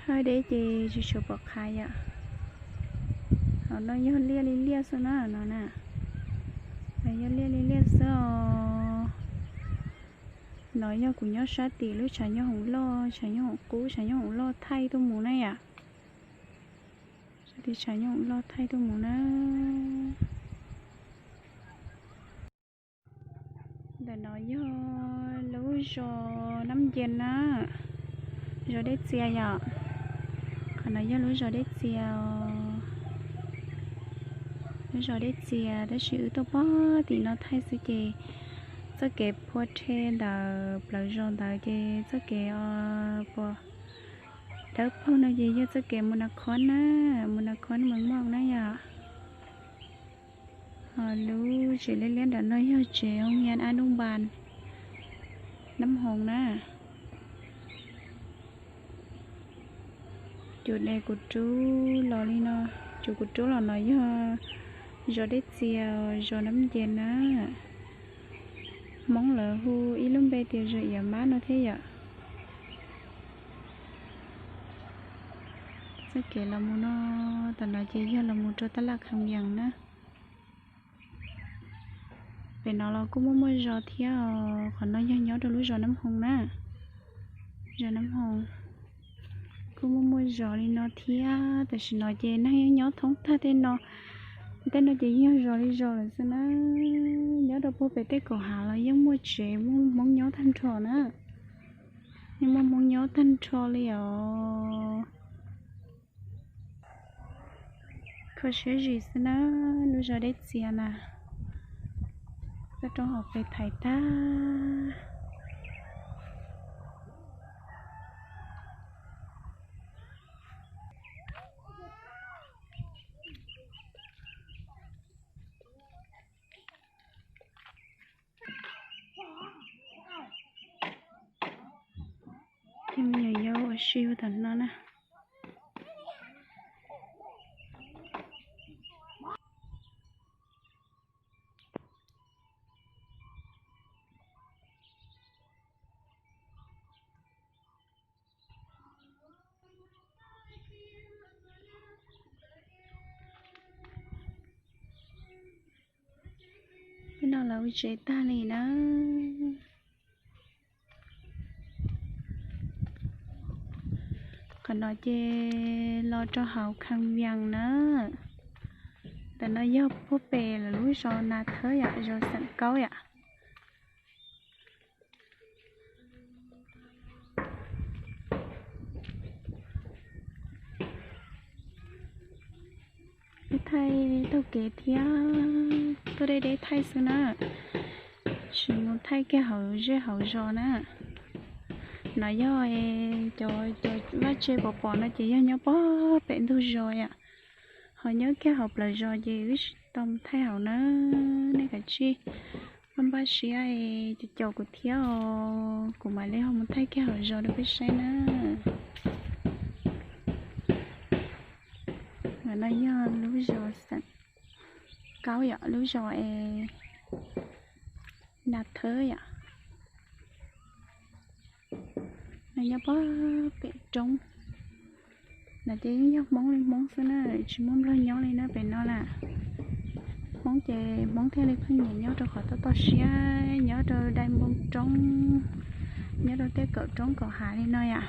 Deb ces tsis tshua pom qab yom. Hauv no yog liaj li liaj xwb na no na. Yog liaj li liaj xwb os. No yog kuv nyob sab tim lub tshav nyooj hoom loj, tshav nyooj hoom qub, tshav nyooj hoom loj thaij tuaj mus na yom. Sab tim tshav nyooj hoom loj thaij tuaj mus na. Ntawm no yog lub zos Nab Nce na, zos Dej Txias yom. Qhov no yog lub zos Dej Txias, lub zos Dej Txias tab sis wb tuaj pog tim no thaij xwb ces txoj kev phua rhe ntawm plawv zos ntawd ces txoj kev puas dawb paug no ces yog txoj kev mus Nas Khon na, mus Nas Khon Mees Moj na yom. Ho lub tsev liab liab nram no yog tsev hoo yas ab nub npas Nab Hoos na. Cov kuv rub los li no, cov kuv rub los no yog zos Dej Txias, zos Nab Nce na. Hmoob lawv hu ib lub npe tias zos Iab Mab no thiab yom. Txoj kev los mus no, tam no ces yog los mus rau tab laj Kham Vias na. Pem no los kuj muaj muaj zos thiab os, qhov no yog nyob rau lub zos Nab Hoos na. Zos Nab Hoos kuj muaj muaj zos li no thiab, tam sim no ces neeg yeej nyob thoob tag tej no. Tej no ces yeej yog zos li zos lawm xwb na. Nyob rau puag pem tej kaum hav los yeej muaj tsev muaj Hmoob nyob tag nrho na. Yeej muaj Hmoob nyob tag nrho li os. Kho siab zim xwb na, lub zos Dej Txias na. Toj roob hauv pes thaiv tag. Tej me nyuam yaus ua si ua tom no na. Tej no lawv ua tsev tag li na. Qhov no ces los rau hauv Kham Vias na. Ntawm no yog puag pem lawv lub zos Nas Thawb yom, zos Xeem Kaub yom. Thaij taug kev thiab, tuaj deb deb thaij xwb na, tsis mus thaij kiag hauv zej hauv zos na. No yog cov, cov vaj tse pom pom no ces yog nyob puag pem ntug zos yom, ho nyob kiag hauv plawv zos ces wb tsis tau mus thaij hauv na. Nej kav tsij npaj siab es caum kuv thiab os, kuv mam li ho mus thaij kiag hauv zos rau peb saib na. No yog lub zos Xeem Kaub yom, lub zos es Nas Thawb yom. No nyob puag pem roob. No ces yeej yog Hmoob li Hmoob xwb na, tsis muaj Nplog nyob li na pem no na. Hmoob ces Hmoob thiaj li pheej nyiam nyob rau qhov toj toj siab, nyob rau daim npoo roob, nyob rau tej kaum roob kaum hav li no yom.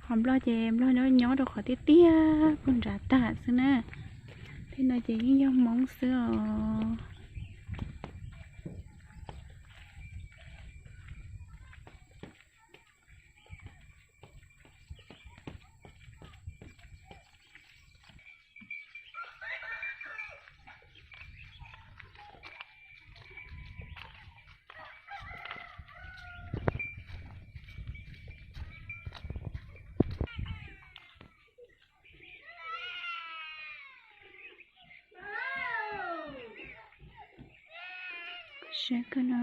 Ho Nplog ces Nplog nyob rau qhov tiaj tiaj puag nrad tag xwb na. Tej no ces yeej yog Hmoob xwb os. Siab kawg na.